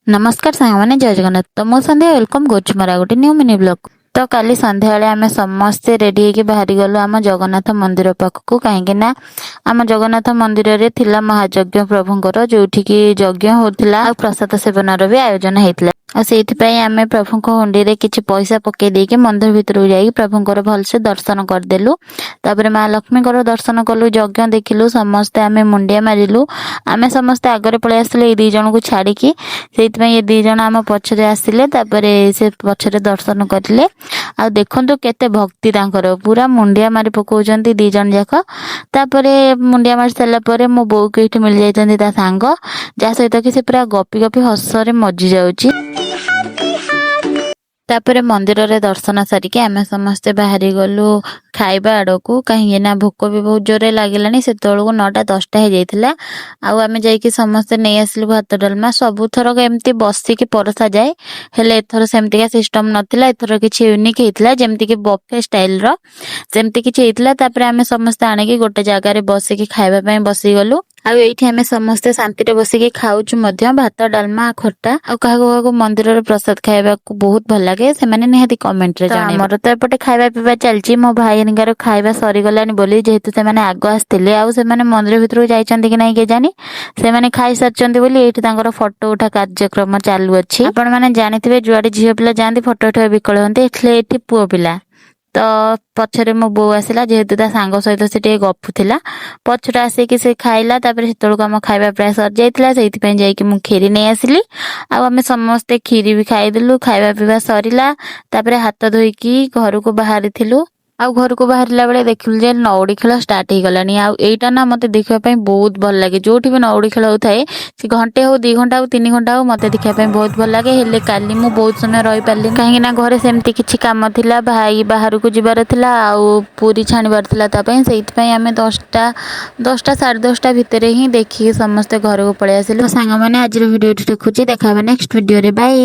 ନମସ୍କାର ସାଙ୍ଗମାନେ, ଜୟ ଜଗନ୍ନାଥ। ତ ମୁଁ ସନ୍ଧ୍ୟା welcome କରୁଛି ମୋର ଆଉ ଗୋଟେ ନ୍ୟୁ ମିନି ବ୍ଲଗ। ତ କାଲି ସନ୍ଧ୍ୟାବେଳେ ଆମେ ସମସ୍ତେ ରେଡି ହେଇକି ବାହାରି ଗଲୁ ଆମ ଜଗନ୍ନାଥ ମନ୍ଦିର ପାଖକୁ, କାହିଁକି ନା ଆମ ଜଗନ୍ନାଥ ମନ୍ଦିରରେ ଥିଲା ମହାଯଜ୍ଞ ପ୍ରଭୁଙ୍କର, ଯୋଉଠିକି ଯଜ୍ଞ ହଉଥିଲା ଆଉ ପ୍ରସାଦ ସେବନର ବି ଆୟୋଜନ ହେଇଥିଲା। ଆଉ ସେଇଥିପାଇଁ ଆମେ ପ୍ରଭୁଙ୍କ ହୁଣ୍ଡିରେ କିଛି ପଇସା ପକେଇ ଦେଇକି ମନ୍ଦିର ଭିତରକୁ ଯାଇକି ପ୍ରଭୁଙ୍କର ଭଲସେ ଦର୍ଶନ କରିଦେଲୁ। ତାପରେ ମା ଲକ୍ଷ୍ମୀଙ୍କର ଦର୍ଶନ କଲୁ, ଯଜ୍ଞ ଦେଖିଲୁ, ସମସ୍ତେ ଆମେ ମୁଣ୍ଡିଆ ମାରିଲୁ। ଆମେ ସମସ୍ତେ ଆଗରେ ପଳେଇ ଆସିଲୁ ଏଇ ଦି ଜଣଙ୍କୁ ଛାଡିକି, ସେଇଥିପାଇଁ ଏ ଦି ଜଣ ଆମ ପଛରେ ଆସିଲେ। ତାପରେ ସେ ପଛରେ ଦର୍ଶନ କରିଲେ। ଆଉ ଦେଖନ୍ତୁ କେତେ ଭକ୍ତି ତାଙ୍କର, ପୁରା ମୁଣ୍ଡିଆ ମାରି ପକଉଛନ୍ତି ଦି ଜଣ ଯାକ। ତାପରେ ମୁଣ୍ଡିଆ ମାରି ସାରିଲା ପରେ ମୋ ବୋଉକୁ ଏଇଠି ମିଳିଯାଇଛନ୍ତି ତା ସାଙ୍ଗ, ଯାହା ସହିତ କି ସେ ପୁରା ଗପି ଗପି ହସରେ ମଜି ଯାଉଛି। ତାପରେ ମନ୍ଦିରରେ ଦର୍ଶନ ସାରିକି ଆମେ ସମସ୍ତେ ବାହାରି ଗଲୁ ଖାଇବା ଆଡ଼କୁ, କାହିଁକି ନା ଭୋକ ବି ବହୁତ ଜୋରରେ ଲାଗିଲାଣି। ସେତେବେଳକୁ 9ଟା 10ଟା ହେଇଯାଇଥିଲା। ଆଉ ଆମେ ଯାଇକି ସମସ୍ତେ ନେଇ ଆସିଲୁ ଭାତ ଡାଲମା। ସବୁଥରକ ଏମିତି ବସିକି ପରସା ଯାଏ, ହେଲେ ଏଥର ସେମିତିକା ସିଷ୍ଟମ ନଥିଲା। ଏଥର କିଛି ୟୁନିକ୍ ହେଇଥିଲା, ଯେମିତିକି ବଫେ ଷ୍ଟାଇଲର ସେମିତି କିଛି ହେଇଥିଲା। ତାପରେ ଆମେ ସମସ୍ତେ ଆଣିକି ଗୋଟେ ଜାଗାରେ ବସିକି ଖାଇବା ପାଇଁ ବସିଗଲୁ। ଆଉ ଏଇଠି ଆମେ ସମସ୍ତେ ଶାନ୍ତିରେ ବସିକି ଖାଉଛୁ ମଧ୍ୟ ଭାତ ଡାଲମା ଖଟା। ଆଉ କାହାକୁ କାହାକୁ ମନ୍ଦିରରେ ପ୍ରସାଦ ଖାଇବାକୁ ବହୁତ ଭଲ ଲାଗେ, ସେମାନେ ନିହାତି କମେଣ୍ଟରେ ଜଣାଇବେ। ଆମର ତ ଏପଟେ ଖାଇବା ପିଇବା ଚାଲିଛି। ମୋ ଭାଇ ହେରିକାର ଖାଇବା ସରିଗଲାଣି ବୋଲି, ଯେହେତୁ ସେମାନେ ଆଗ ଆସିଥିଲେ ଆଉ ସେମାନେ ମନ୍ଦିର ଭିତରକୁ ଯାଇଛନ୍ତି କି ନାହିଁ କେଜାଣି, ସେମାନେ ଖାଇସାରିଛନ୍ତି ବୋଲି ଏଇଠି ତାଙ୍କର ଫଟୋ ଉଠା କାର୍ଯ୍ୟକ୍ରମ ଚାଲୁଅଛି। ଆପଣ ମାନେ ଜାଣିଥିବେ, ଯୁଆଡେ ଝିଅ ପିଲା ଯାଆନ୍ତି ଫଟୋ ଉଠେଇବା ବିକଳ ହୁଅନ୍ତି, ଏଠି ଏଠି ପୁଅ ପିଲା। ତ ପଛରେ ମୋ ବୋଉ ଆସିଲା, ଯେହେତୁ ତା ସାଙ୍ଗ ସହିତ ସେ ଟିକେ ଗପୁଥିଲା। ପଛରେ ଆସିକି ସେ ଖାଇଲା। ତାପରେ ସେତେବେଳକୁ ଆମ ଖାଇବା ପ୍ରାୟ ସରିଯାଇଥିଲା, ସେଇଥିପାଇଁ ଯାଇକି ମୁଁ କ୍ଷୀରି ନେଇ ଆସିଲି ଆଉ ଆମେ ସମସ୍ତେ କ୍ଷୀରି ବି ଖାଇଦେଲୁ। ଖାଇବା ପିଇବା ସରିଲା, ତାପରେ ହାତ ଧୋଇକି ଘରକୁ ବାହାରିଥିଲୁ। ଆଉ ଘରକୁ ବାହାରିଲା ବେଳେ ଦେଖିଲୁ ଯେ ନଉଡ଼ି ଖେଳ ଷ୍ଟାର୍ଟ ହେଇଗଲାଣି। ଆଉ ଏଇଟା ନା ମତେ ଦେଖିବା ପାଇଁ ବହୁତ ଭଲ ଲାଗେ। ଯୋଉଠି ବି ନଉଡ଼ି ଖେଳ ହଉଥାଏ, ସେ ଘଣ୍ଟେ ହଉ, 2 ଘଣ୍ଟା ହଉ, 3 ଘଣ୍ଟା ହଉ, ମତେ ଦେଖିବା ପାଇଁ ବହୁତ ଭଲ ଲାଗେ। ହେଲେ କାଲି ମୁଁ ବହୁତ ସମୟ ରହିପାରିଲିନି, କାହିଁକି ନା ଘରେ ସେମିତି କିଛି କାମ ଥିଲା, ଭାଇ ବାହାରକୁ ଯିବାର ଥିଲା ଆଉ ପୁରୀ ଛାଣିବାର ଥିଲା ତା ପାଇଁ। ସେଇଥିପାଇଁ ଆମେ 10ଟା, 10ଟା 10:30 ଭିତରେ ହିଁ ଦେଖିକି ସମସ୍ତେ ଘରକୁ ପଳେଇ ଆସିଲୁ। ସାଙ୍ଗମାନେ, ଆଜିର ଭିଡ଼ିଓଟି ରଖୁଛି। ଦେଖା ହବା ନେକ୍ସଟ ଭିଡ଼ିଓରେ। ବାଏ।